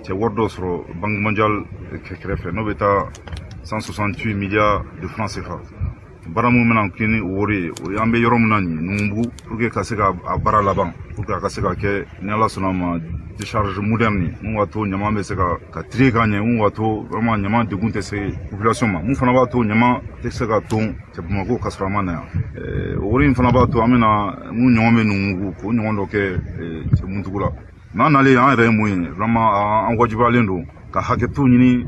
[SPEAKER 9] cɛ wari dɔw sɔrɔ Banque mondiale kɛrɛfɛ, n'o bɛ taa 168 milliards de francs CFA. Baara mun bɛna kɛ ni o wari ye, o ye an bɛ yɔrɔ min na nin ye, Numubugu, pour que ka se ka a baara laban, pour que a ka se ka kɛ, ni Ala sɔnna a ma, décharge moderne ye mun b'a to ɲama bɛ se ka trier ka ɲɛ, mun b'a to vraiment ɲama degun tɛ se population ma, mun fana b'a to ɲama tɛ se ka ton cɛ Bamakɔ ka sɔrɔ a ma na yan. O wari in fana b'a to an bɛna mun ɲɔgɔn bɛ Numubugu, k'o ɲɔgɔn dɔ kɛ cɛ Muntugu la. N'an nalen, an yɛrɛ ye mun ye, vraiment an wajibiyalen don ka hakɛto ɲini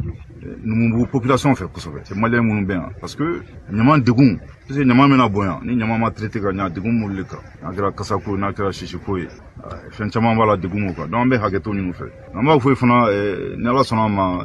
[SPEAKER 9] Numubugu population fɛ kosɛbɛ, cɛ malien minnu bɛ yan, parce que ɲama degun, parce que ɲama bɛna bonya ni ɲama ma traité ka ɲa, degun m'olu de kan, n'a kɛra kasako ye, n'a kɛra sisiko ye, fɛn caman b'a la, degun b'o kan. Donc an bɛ hakɛto ɲini u fɛ. An b'a fɔ fana, ni Ala sɔnna a ma,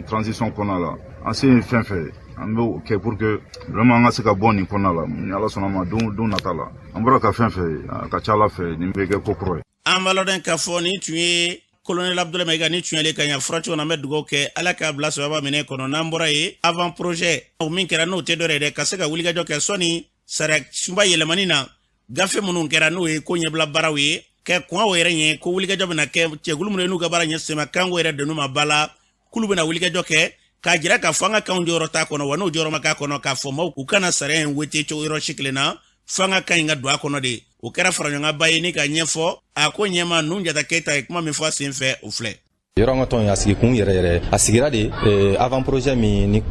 [SPEAKER 9] transition kɔnɔna la, an se ye fɛn fɛn, an b'o kɛ pour que vraiment an ka se ka bɔ nin kɔnɔna la. Ni Ala sɔnna a ma, don nata la, an bɔra ka fɛn fɛn, a ka ca Ala fɛ, nin bɛ kɛ ko kɔrɔ ye.
[SPEAKER 2] An b'a lɔn k'a fɔ nin tun ye Kolonɛli Abudulayi Mayiga, ni tun y'ale ka ɲa fura cogo na. An bɛ dugawu kɛ, Ala k'a bila sababa minɛ kɔnɔ. N'an bɔra yen, avant projet o min kɛra, n'o tɛ dɔwɛrɛ ye dɛ, ka se ka wulikajɔ kɛ sɔnni sariya sunba yɛlɛmani na, gafe minnu kɛra, n'o ye ko ɲɛbila baaraw ye kɛ kɔn o yɛrɛ ɲɛ, ko wulikajɔ bɛna kɛ cɛkulu minnu ye n'u ka baara ɲɛsin ma kanko yɛrɛ donni ma ba la, k'olu bɛna wulikajɔ kɛ k'a jira k'a fɔ an ka kanw jɔyɔrɔ t'a kɔnɔ wa, n'o jɔyɔrɔ ma k'a kɔnɔ, k'a fɔ maaw u kana sariya in wete cogo yɔrɔ si kelen na, fo an ka kan in ka don a kɔnɔ de. O kɛra faraɲɔgɔnba ye ni ka ɲɛfɔ a ko ɲɛma Nujata Keyita ye kuma min fɔ a sen fɛ, o filɛ.
[SPEAKER 10] Yɔrɔ an ka tɔn a sigi kun yɛrɛ yɛrɛ, a sigira de avant projet min ni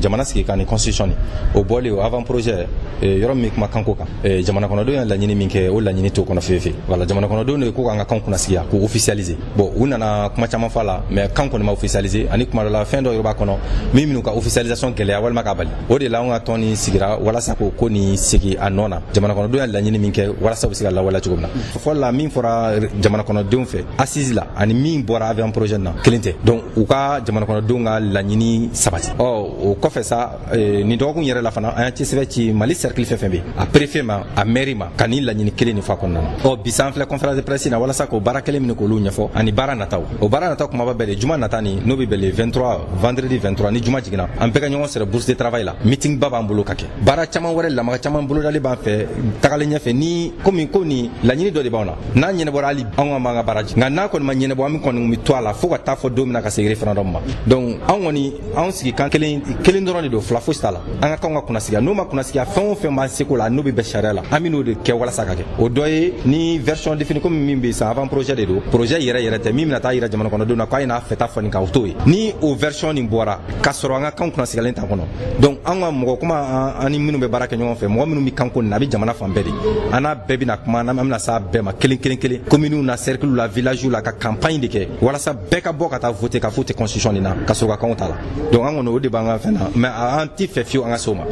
[SPEAKER 10] jamana sigi kan ni constitution ni o bɔlen, o avant projet yɔrɔ min kuma kanko kan, jamana kɔnɔdenw ye laɲini min kɛ, o laɲini t'o kɔnɔ fewu fewu. Voilà, jamana kɔnɔdenw de ko k'an ka kan kunnasigiya, k'o officialiser. Bon, u nana kuma caman fɔ a la, mais kan kɔni ma officialiser. Ani kuma dɔ la, fɛn dɔ yɛrɛ b'a kɔnɔ min minnu ka officialisation gɛlɛya walima k'a bali. O de la an ka tɔn nin sigira walasa k'o ko nin segi a nɔ na, jamana kɔnɔdenw ye laɲini min kɛ, walasa u bɛ se ka lawaleya cogo min na. Fɔlɔ la, min fɔra jamana kɔnɔdenw fɛ assise la ani min bɔra avant projet na, kelen tɛ. Donc u ka jamana kɔnɔdenw ka laɲini sabati. Ɔ o kɔfɛ sa, nin dɔgɔkun yɛrɛ la fana, an y'an ci sɛbɛn ci Mali cercle fɛn fɛn bɛ, a préfet ma, a maire ma, ka nin laɲini kelen nin fɔ a kɔnɔna na. Ɔ bi sa, an filɛ conférence de presse na walasa k'o baara kelen minɛ k'olu ɲɛfɔ ani baara nataw. O baara nataw kumaba bɛɛ de, juma nata nin, n'o bɛ bɛn le 23, vendredi 23, ni juma jiginna, an bɛɛ ka ɲɔgɔn sɔrɔ Bourse de travail la. Meeting ba b'an bolo ka kɛ, baara caman wɛrɛ, lamaga caman bolodali b'an fɛ tagalen ɲɛfɛ. Ni komi ko nin laɲini dɔ de b'anw na, n'a ɲɛnabɔra, hali anw ka b'an ka baara jigin, nka n'a kɔni ma ɲɛnabɔ, an kɔni bɛ to a la fo ka taa fɔ don min na ka se référendum ma. Donc anw kɔni, anw sigi kan kelen kelen dɔrɔn de don, fila fosi t'a la. An ka kanw ka kunnasigiya, n'o ma kunnasigiya, fɛn o fɛn b'an seko la, n'o bɛ bɛn sariya la, an bɛ n'o de kɛ walasa ka kɛ. O dɔ ye ni version définie, komi min bɛ sisan, avant projet de don, projet yɛrɛ yɛrɛ tɛ min bɛna taa yira jamana kɔnɔdenw na k'a ye n'a fɛta fɔ nin kan, o t'o ye. Ni o version nin bɔra k'a sɔrɔ an ka kanw kunnasigiyalen t'a kɔnɔ, donc an ka mɔgɔ kuma, an ni minnu bɛ baara kɛ ɲɔgɔn fɛ, mɔgɔ minnu bɛ kanko nin na, a bɛ jamana fan bɛɛ de, an n'a bɛɛ bɛna kuma, an bɛna s'a bɛɛ ma kelen kelen kelen, communes na, cercle la, village la, ka campagne de kɛ walasa bɛɛ ka bɔ ka taa voter ka f'u tɛ constitution nin na ka sɔrɔ ka kanw ta la. Donc an kɔni, o de b'an ka fɛn na, mais an ti fɛ fiyewu an ka s'o ma.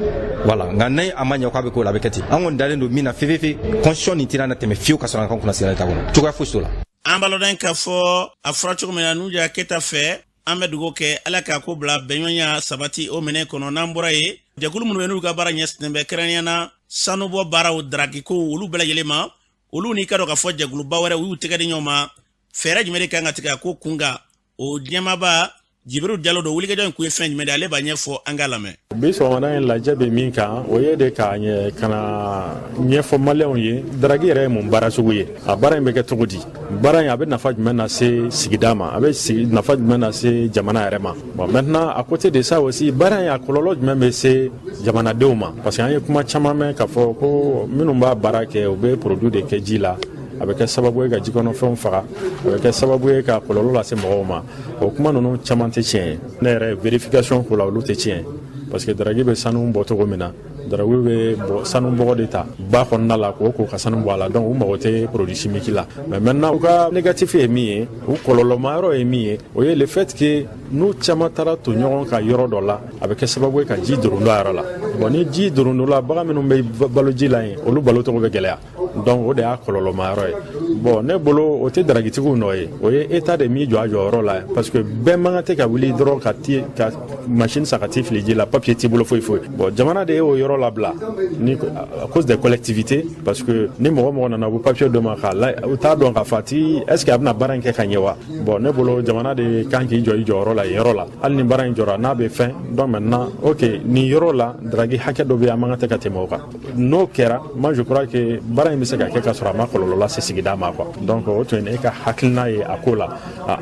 [SPEAKER 10] Voilà, nka ni a ma ɲɛ k'a bɛ k'o la, a bɛ kɛ ten. An kɔni dalen don min na fefefe, constitution nin tɛna na tɛmɛ fiyewu ka sɔrɔ an ka kunnasigiyalen t'a kɔnɔ, cogoya fosi t'o la.
[SPEAKER 2] An b'a lɔn k'a fɔ a fɔra cogo min na Nuja Keyita fɛ, an bɛ dugawu kɛ, Ala k'a ko bila bɛnɲɔgɔnya sabati o minɛ kɔnɔ. N'an bɔra yen, jɛkulu minnu bɛ n'u ka baara ɲɛsinnen bɛ kɛrɛnkɛrɛnnenya na sanubɔ baaraw, daragikow, olu bɛɛ lajɛlen ma, olu n'i ka dɔn k'a fɔ jɛkuluba wɛrɛ, u y'u tɛgɛ di ɲɔgɔn ma. Fɛɛrɛ jumɛn de kan ka tigɛ a ko kun kan? O ɲɛmaaba Jibril Jalo don. Wulikajɔ in kun ye fɛn jumɛn de, ale b'a ɲɛfɔ, an k'a lamɛn.
[SPEAKER 11] Bi sɔgɔmada in lajɛ bɛ min kan, o ye de k'a ɲɛ ka na ɲɛfɔ Maliyɛnw ye, drague yɛrɛ ye mun baara sugu ye, a baara in bɛ kɛ cogo di, baara in a bɛ nafa jumɛn lase sigida ma, a bɛ nafa jumɛn lase jamana yɛrɛ ma. Bon, maintenant, à côté de ça aussi, baara in a kɔlɔlɔ jumɛn bɛ se jamanadenw ma? Parce que an ye kuma caman mɛn k'a fɔ ko minnu b'a baara kɛ, u bɛ produit de kɛ ji la, a bɛ kɛ sababu ye ka jikɔnɔfɛnw faga, a bɛ kɛ sababu ye ka kɔlɔlɔ lase mɔgɔw ma. O kuma ninnu caman tɛ tiɲɛ ye. Ne yɛrɛ ye vérification k'o la, olu tɛ tiɲɛ ye, parce que drague bɛ sanu bɔ cogo min na, drague bɛ bɔ sanu bɔgɔ de ta ba kɔnɔna la k'o ko ka sanu bɔ a la. Donc u mago tɛ produit chimique la. Mais maintenant, u ka négatif ye min ye, u kɔlɔlɔma yɔrɔ ye min ye, o ye le fait que n'u caman taara to ɲɔgɔn kan yɔrɔ dɔ la, a bɛ kɛ sababu ye ka ji dorondo a yɔrɔ la. Bon, ni ji dorondo la, bagan minnu bɛ balo ji la yen, olu balo cogo bɛ gɛlɛya. Donc o de y'a kɔlɔlɔma yɔrɔ ye. Bon, ne bolo, o tɛ draguetigiw nɔ ye, o ye État de m'i jɔ a jɔyɔrɔ la, parce que bɛɛ man kan tɛ ka wuli dɔrɔn ka ti ka machine san ka t'i fili ji la, papier t'i bolo, foyi foyi. Bon, jamana de y'o yɔrɔ labila ni à cause des collectivités, parce que ni mɔgɔ mɔgɔ nana, u bɛ papier dɔ ma k'a la, u t'a dɔn k'a fɔ a ti est ce que a bɛna baara in kɛ ka ɲɛ wa. Bon, ne bolo, jamana de kan k'i jɔ i jɔyɔrɔ la yen yɔrɔ la, hali ni baara in jɔra, n'a bɛ fɛn. Donc maintenant, ok, nin yɔrɔ la, drague hakɛ dɔ bɛ yen, an man kan tɛ ka tɛmɛ o kan. N'o kɛra, moi je crois que baara in bɛ se ka kɛ ka sɔrɔ a ma kɔlɔlɔ lase sigida ma, quoi. Donc o tun ye ne ka hakilina ye a ko la.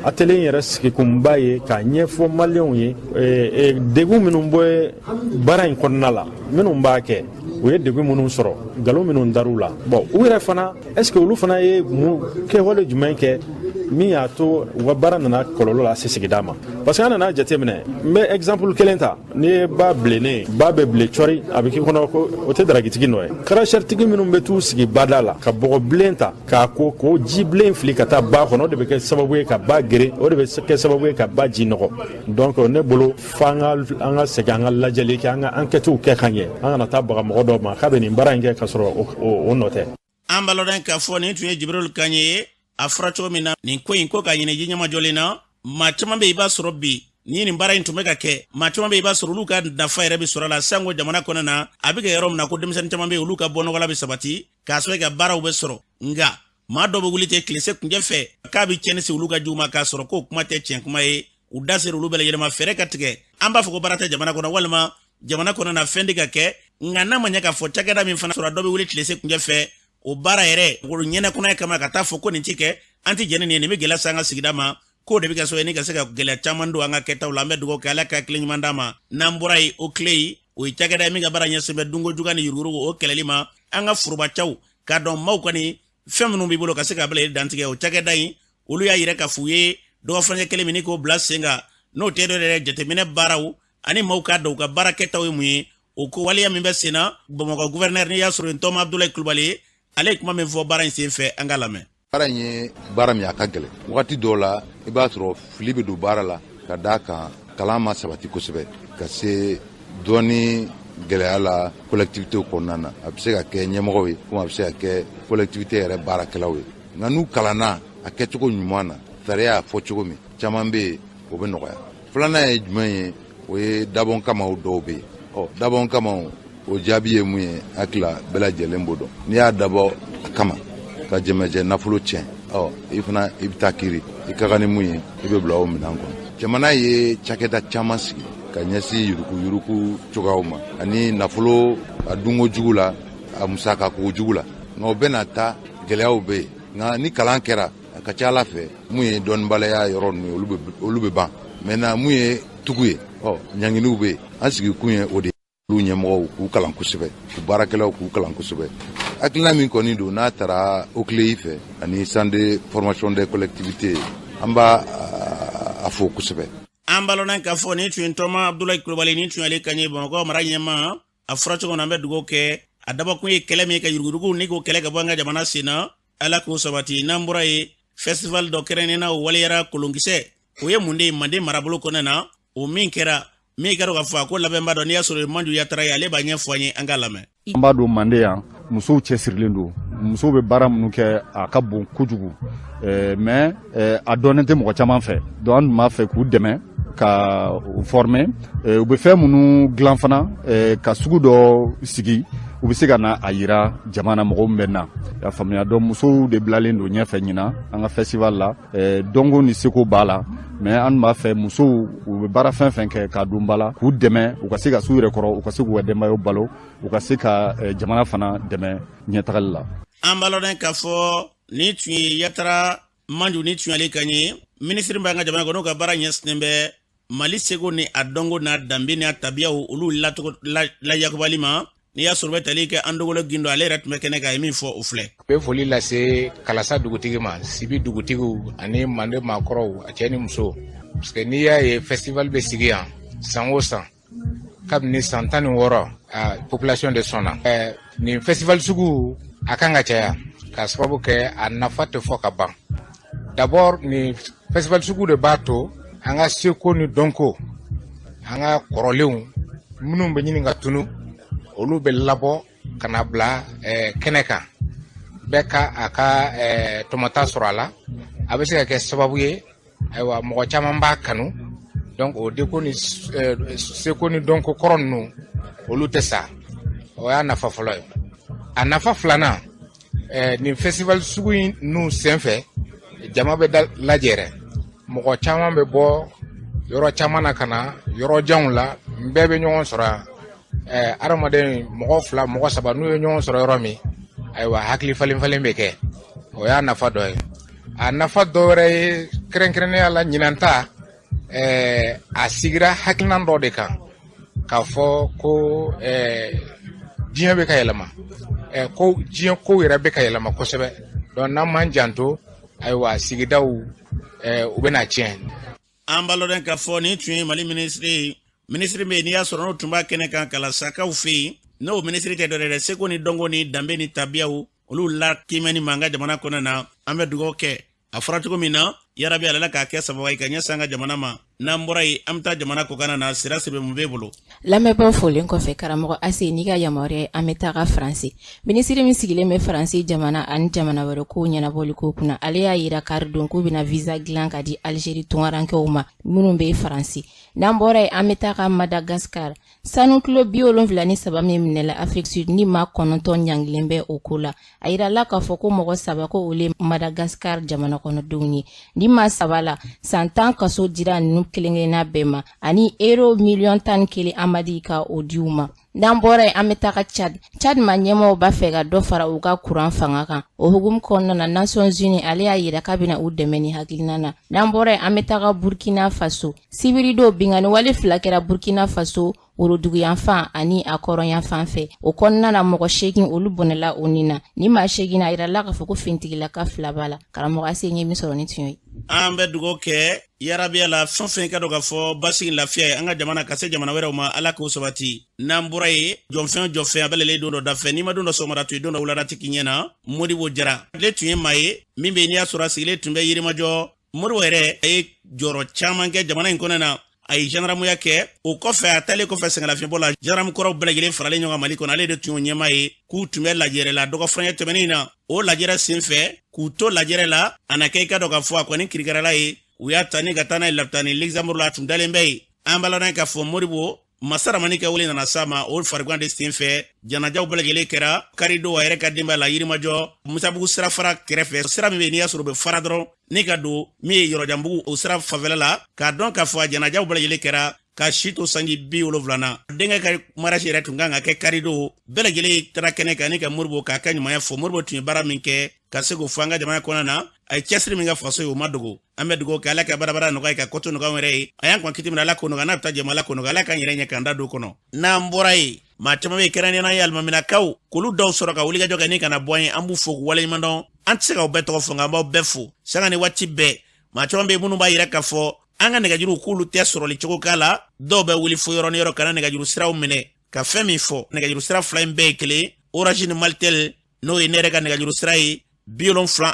[SPEAKER 11] Atelier in yɛrɛ sigikunba ye k'a ɲɛfɔ Maliyɛnw ye degun minnu bɛ baara in kɔnɔna la, minnu b'a kɛ, u ye degun minnu sɔrɔ, nkalon minnu dar'u la. Bon, u yɛrɛ fana, est ce que olu fana ye mun kɛwale jumɛn kɛ min y'a to u ka baara nana kɔlɔlɔ lase sigida ma? Parce que an nana jateminɛ, n bɛ exemple kelen ta: n'i ye ba bilennen, ba bɛ bilen cɔri, a bɛ k'i kɔnɔ ko o tɛ draguetigi nɔ ye. Cracheur-tigi minnu bɛ t'u sigi bada la ka bɔgɔ bilen ta k'a ko k'o ji bilen fili ka taa ba kɔnɔ, o de bɛ kɛ sababu ye ka ba geren, o de bɛ kɛ sababu ye ka ba ji nɔgɔ. Donc ne bolo, f'an ka an ka segin, an ka lajɛli kɛ, an ka enquêtew kɛ ka ɲɛ, an kana taa baga mɔgɔ dɔw ma k'a bɛ nin baara in kɛ ka sɔrɔ o nɔ tɛ.
[SPEAKER 2] An b'a lɔn k'a fɔ nin tun ye Jibril kan ye. A fɔra cogo min na, nin ko in ko k'a ɲini ji ɲɛmajɔlen na, maa caman bɛ, i b'a sɔrɔ bi ni nin baara in tun bɛ ka kɛ, maa caman bɛ, i b'a sɔrɔ olu ka nafa yɛrɛ bɛ sɔrɔ a la, sanko jamana kɔnɔ na, a bɛ kɛ yɔrɔ min na ko denmisɛnnin caman bɛ yen, olu ka bɔ nɔgɔla bɛ sabati k'a sɔrɔ ka baaraw bɛ sɔrɔ. Nka maa dɔ bɛ wuli ten tilese kunjɛ fɛ k'a bɛ tiɲɛni se olu ka jugu ma, k'a sɔrɔ k'o kuma tɛ tiɲɛ kuma ye. U da sera olu bɛɛ lajɛlen ma. Fɛɛrɛ ka tigɛ. An b'a fɔ ko baara tɛ jamana kɔnɔ walima jamana kɔnɔ na fɛn tɛ ka kɛ, nka n'a ma ɲɛ k'a fɔ cakɛda min fana sɔrɔ, dɔ bɛ wuli tilese kunjɛ fɛ o baara yɛrɛ ɲɛnɛ kɔnɔ kama ka taa fɔ ko nin ti kɛ, an ti jɛni nin ye, nin bɛ gɛlɛya se an ka sigida ma, k'o de bɛ kɛ sababu ye ni ka se ka gɛlɛya caman don an ka kɛtaw la. An bɛ dugawu kɛ, Ala ka tile ɲuman d'a ma. N'an bɔra yen, o tile ye, o ye cakɛda ye min ka baara ɲɛsin bɛ dunko juguya ni yuruguyurugu o kɛlɛli ma an ka forobacaw, k'a dɔn maaw kɔni fɛn minnu b'i bolo ka se ka bila dantigɛ. O cakɛda in, olu y'a yira k'a f'u ye dɔgɔfurancɛ kelen min k'o bila sen kan, n'o tɛ dɔ yɛrɛ jateminɛ baaraw ani maaw k'a dɔn u ka baara kɛtaw ye mun ye, o ko waleya min bɛ sen na. Bamakɔ gouverneur, n'i y'a sɔrɔ Tɔma Abdoulaye Kulubali ye, ale ye kuma min fɔ baara in sen fɛ, an ka lamɛn.
[SPEAKER 12] Baara in ye baara min, a ka gɛlɛn. Wagati dɔw la, i b'a sɔrɔ fili bɛ don baara la, ka d'a kan kalan ma sabati kosɛbɛ ka se dɔɔni gɛlɛya la collectivité kɔnɔna na. A bɛ se ka kɛ ɲɛmɔgɔw ye, komi a bɛ se ka kɛ collectivité yɛrɛ baarakɛlaw ye. Nka n'u kalanna a kɛcogo ɲuman na, sariya y'a fɔ cogo min, caman bɛ yen, o bɛ nɔgɔya. Filanan ye jumɛn ye? O ye dabɔn kamaw dɔw bɛ yen. Ɔ, dabɔn kamaw, o jaabi ye mun ye? Hakili la, bɛɛ lajɛlen b'o dɔn. N'i y'a dabɔ a kama ka jɛmɛjɛ nafolo tiɲɛ, ɔ, i fana i bɛ taa kiiri, i ka kan ni mun ye, i bɛ bila o minɛn kɔnɔ. Jamana ye cakɛda caman sigi ka ɲɛsin yuruguyurugu cogoyaw ma ani nafolo a dunko jugu la, a musakako jugu la. Nka o bɛna ta, gɛlɛyaw bɛ yen. Nka ni kalan kɛra, a ka ca Ala fɛ, mun ye dɔnnibaliya yɔrɔ ninnu ye, olu bɛ ban. Maintenant, mun ye tugu ye, ɔ, ɲanginiw bɛ yen. An sigikun ye o de ye, olu ɲɛmɔgɔw k'u kalan kosɛbɛ, k'u baarakɛlaw k'u kalan kosɛbɛ. Hakilina min kɔni don, n'a taara OCLEI fɛ ani centre de formation des collectivités, an b'a a fo kosɛbɛ.
[SPEAKER 2] An balona k'a fɔ nin tun ye Tɔma Abdoulaye Kulubali, nin tun y'ale kan ye, Bamakɔ mara ɲɛmaa. A fɔra cogo min na, an bɛ dugawu kɛ. A dabɔkun ye kɛlɛ min ye ka yuruguyurugu ni k'o kɛlɛ ka bɔ an ka jamana sen na, Ala k'o sabati. N'an bɔra yen, festival dɔ kɛrɛnkɛrɛnnena, o waleyara Kolonkisɛ. O ye mun de ye Manden marabolo kɔnɔ na? O min kɛra min kɛra k'a fɔ a ko labɛnba dɔ, n'i y'a sɔrɔ Manju Yatara ye, ale b'a ɲɛfɔ an ye, an k'a lamɛn.
[SPEAKER 13] An b'a dɔn Manden yan, musow cɛsirilen don. Musow bɛ baara minnu kɛ, a ka bon kojugu, mais a dɔnnen tɛ mɔgɔ caman fɛ. Donc an tun b'a fɛ k'u dɛmɛ ka u former, u bɛ fɛn minnu dilan fana, ka sugu dɔ sigi. U bɛ se ka na a yira jama na, mɔgɔw bɛ na y'a faamuya. Donc musow de bilalen don ɲɛfɛ ɲinan an ka festival la. Dɔnko ni seko b'a la, mais an b'a fɛ musow, u bɛ baara fɛn fɛn kɛ, k'a don ba la, k'u dɛmɛ u ka se ka s'u yɛrɛ kɔrɔ, u ka se k'u ka denbayaw balo, u ka se ka jamana fana dɛmɛ ɲɛtagali la.
[SPEAKER 2] An b'a lɔn k'a fɔ nin tun ye Yatara Manju, ni tun y'ale kan ye, minisiri b'an ka jamana kɔnɔ, n'o ka baara ɲɛsinnen bɛ Mali seko ni a dɔnko n'a danbe n'a tabiyaw olu lacogo layakubali ma. N'i y'a sɔrɔ bɛ tali kɛ an dogolo gindo, ale yɛrɛ tun bɛ kɛnɛ kan, a ye min fɔ, o filɛ.
[SPEAKER 14] N bɛ foli lase Kalasa dugutigi ma, Sibi dugutigiw ani Mande maakɔrɔw, a cɛ ni muso, parce que n'i y'a ye festival bɛ sigi yan san o san kabini san 16, a population de sɔnna. Nin festival sugu a kan ka caya k'a sababu kɛ a nafa tɛ fɔ ka ban. D'abord, nin festival sugu de b'a to an ka seko ni dɔnko, an ka kɔrɔlenw minnu bɛ ɲini ka tunu, olu bɛ labɔ ka na bila kɛnɛ kan, bɛɛ ka a ka tɔmɔta sɔrɔ a la. A bɛ se ka kɛ sababu ye, ayiwa, mɔgɔ caman b'a kanu. Donc o deko ni seko ni dɔnko kɔrɔ ninnu, olu tɛ sa. O y'a nafa fɔlɔ ye. A nafa filanan, nin festival sugu in ninnu senfɛ, jama bɛ da lajɛrɛ, mɔgɔ caman bɛ bɔ yɔrɔ caman na ka na yɔrɔ janw la, bɛɛ bɛ ɲɔgɔn sɔrɔ yan. Adamaden mɔgɔ fila, mɔgɔ saba, n'u ye ɲɔgɔn sɔrɔ yɔrɔ min, ayiwa, hakili falen falen bɛ kɛ. O y'a nafa dɔ ye. A nafa dɔ wɛrɛ ye, kɛrɛnkɛrɛnnenya la ɲinan ta, a sigira hakilina dɔ de kan k'a fɔ ko diɲɛ bɛ ka yɛlɛma, ko diɲɛ kow yɛrɛ bɛ ka yɛlɛma kosɛbɛ. Donc n'an m'an janto, ayiwa, sigidaw u bɛna tiɲɛ.
[SPEAKER 2] An b'a lɔn k'a fɔ nin tun ye Mali minisiri, minisiri min n'i y'a sɔrɔ n'o tun b'a kɛnɛ kan Kalasakaw fɛ yen, n'o minisiri tɛ dɔ dɛ, seko ni dɔnko ni danbe ni tabiyaw olu la kiimɛni ma an ka jamana kɔnɔ na. An bɛ dugawu kɛ, a fɔra cogo min na, yarabi Ala k'a kɛ sababu ye ka ɲɛsin an ka jamana ma. N'an bɔra yen, an bɛ taa jamana kɔkanna na. Sira sɛbɛn mun b'e bolo?
[SPEAKER 15] Lamɛnbaaw folen kɔfɛ, karamɔgɔ Ase, n'i ka yamaruya, an bɛ taga Faransi. Minisiri min sigilen bɛ Faransi jamana ani jamana wɛrɛ kow ɲɛnabɔli ko kunna, ale y'a yira karidon k'u bɛna visa dilan ka di Algérie tungarankew ma minnu bɛ Faransi. N'an bɔra yen, an bɛ taga Madagascar. Sanu kilo 73 min minɛla Afrique Sud, ni maa 9 ɲangilen bɛ o ko la, a yirala k'a fɔ ko mɔgɔ saba ko olu ye Madagascar jamana kɔnɔdenw ye. Ni maa saba la, san 10 kaso dira ninnu kelen-kelenna bɛɛ ma, ani euro miliyɔn 11 amadi ka o di u ma. N'an bɔra yen, an bɛ taga Chad. Chad ma ɲɛmɔgɔw b'a fɛ ka dɔ fara u ka kuran fanga kan. O hukumu kɔnɔna na, Nations Unies ale y'a yira k'a bɛna u dɛmɛ ni hakilina na. N'an bɔra yen, an bɛ taga Burkina Faso. Sibiridon, binkanni wale fila kɛra Burkina Faso woroduguyanfan ani a kɔrɔnyanfan fɛ. O kɔnɔna na, mɔgɔ 8 olu bɔnɛla o nin na. Ni maa 8, a yirala k'a fɔ ko finitigilaka fila b'a la. Karamɔgɔ Ase, ye min sɔrɔ ni tun ye.
[SPEAKER 2] An bɛ dugawu kɛ yarabiya la, fɛn fɛn ka dɔn k'a fɔ basigi, lafiya ye an ka jamana ka se jamana wɛrɛw ma, Ala k'o sabati. N'an bɔra yen, jɔnfɛn jɔfɛn a bɛ lalen don dɔ dafɛ, n'i ma don dɔ sɔgɔmada to yen, don dɔ wulada tɛ k'i ɲɛ na. Modibo Jara, ale tun ye maa ye min bɛ, n'i y'a sɔrɔ a sigilen tun bɛ Yirimajɔ. Modibo yɛrɛ, a ye jɔyɔrɔ caman kɛ jamana in kɔnɔ na. A ye gendarmeya kɛ. O kɔfɛ, a taalen kɔfɛ sɛgɛnlafiɲɛbɔ la, gendarme kɔrɔw bɛɛ lajɛlen faralen ɲɔgɔn kan Mali kɔnɔ, ale de tun y'o ɲɛmaa ye. K'u tun bɛ lajɛrɛ la dɔgɔfurancɛ tɛmɛnen na. O lajɛrɛ sen fɛ, k'u to lajɛrɛ la, a na kɛ i ka dɔn k'a fɔ a kɔni kirikɛrɛla ye, u y'a ta ni ka taa n'a ye lapitani Luxembourg la, a tun dalen bɛ yen. An b'a lɔn k'a fɔ Modibo Masaramani ka wele nana s'a ma. O farigan de sen fɛ, janajaw bɛɛ lajɛlen kɛra karidon a yɛrɛ ka denbaya la Yirimajɔ, Musabugu sirafara kɛrɛfɛ, sira min bɛ n'i y'a sɔrɔ u bɛ fara dɔrɔn ni ka don min ye Yɔrɔjanbugu, o sira fanfɛla la. K'a dɔn k'a fɔ a janajaw bɛɛ lajɛlen kɛra ka si to sanji 70 na. Denkɛ ka mariage yɛrɛ tun kan ka kɛ karidon. Bɛɛ lajɛlen taara kɛnɛ kan ni ka Modibo k'a ka ɲumanya fɔ. Modibo tun ye baara min kɛ ka se k'o fɔ an ka jamana kɔnɔna na, a ye cɛsiri min kɛ faso ye, o ma dogo. An bɛ dugawu kɛ, Ala ka barabara nɔgɔya, ka kɔto nɔgɔya yɛrɛ ye. A y'an kɔn kiti min na, Ala k'o nɔgɔya. N'a bɛ taa jɛma, Ala k'o nɔgɔya. Ala k'an yɛrɛ ɲɛ k'an da don kɔnɔ. N'an bɔra yen, maa caman bɛ yen, kɛrɛnkɛrɛnnenya ye alimaminakaw, k'olu dɔw sɔrɔ ka wulikajɔ kɛ ni kana bɔ an ye, an b'u fo k'u waleɲuman dɔn. An tɛ se k'aw bɛɛ tɔgɔ fɔ, nka an b'aw bɛɛ fo sanga ni waati bɛɛ. Maa caman bɛ yen minnu b'a yira k'a fɔ an ka nɛgɛjuruw k'olu tɛ sɔrɔli cogo k'a la. Dɔw bɛ wuli fo yɔrɔ ni yɔrɔ ka na nɛgɛjuru siraw minɛ ka fɛn min fɔ. Nɛgɛjuru sira fila in bɛɛ ye kelen, Orange ni Malitel, n'o ye ne yɛrɛ ka nɛgɛjuru sira ye: 76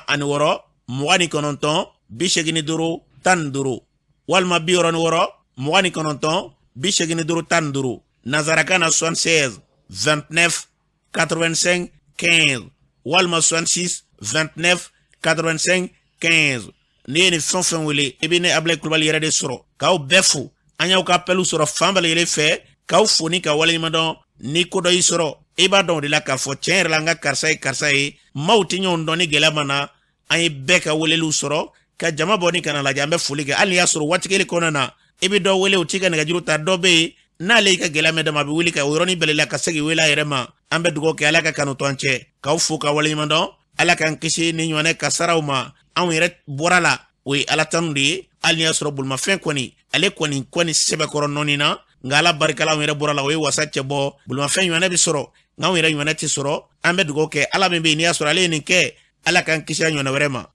[SPEAKER 2] 29 85 15, walima 66 29 85 15. Nanzarakan na, 76 29 85 15, walima 66 29 85 15. N'i ye nin fɛn o fɛn wele, i bɛ ne Abulayi Kulubali yɛrɛ de sɔrɔ. K'aw bɛɛ fo, an y'aw ka appelw sɔrɔ fan bɛɛ lajɛlen fɛ, k'aw fo ni ka waleɲuman dɔn. Ni ko dɔ y'i sɔrɔ, I b'a dɔn o de la k'a fɔ tiɲɛ yɛrɛ la, an ka karisa ye karisa ye, maaw tɛ ɲɔgɔn dɔn ni gɛlɛya ma na. An ye bɛɛ ka weleliw sɔrɔ ka jama bɔ ni kana lajɛ. An bɛ foli kɛ, hali n'i y'a sɔrɔ waati kelen kɔnɔna na, i bɛ dɔ wele, o t'i ka nɛgɛjuru ta. Dɔ bɛ yen, n'ale y'i ka gɛlɛya mɛn dama, a bɛ wuli ka o yɔrɔnin bɛɛ la ka se k'i wele a yɛrɛ ma. An bɛ dugawu kɛ, Ala ka kanu to an cɛ. K'aw fo ka waleɲuman dɔn. Ala k'an kisi ni ɲɔgɔnɛ kasaraw ma. Anw yɛrɛ bɔra la, o ye Ala tanu de ye, hali n'i y'a sɔrɔ bolimafɛn kɔni, ale kɔni kɔni sɛbɛkɔrɔ nɔɔni na, nka Ala barika la, anw yɛrɛ bɔra la, o ye wasa cɛ bɔ. Bolimafɛn ɲɔgɔnɛ bɛ sɔrɔ, nka anw yɛrɛ ɲɔgɔnɛ tɛ sɔrɔ. An bɛ dugawu kɛ, Ala min bɛ yen n'i y'a sɔrɔ ale ye nin kɛ, Ala k'an kisi a ɲɔgɔnna wɛrɛ ma.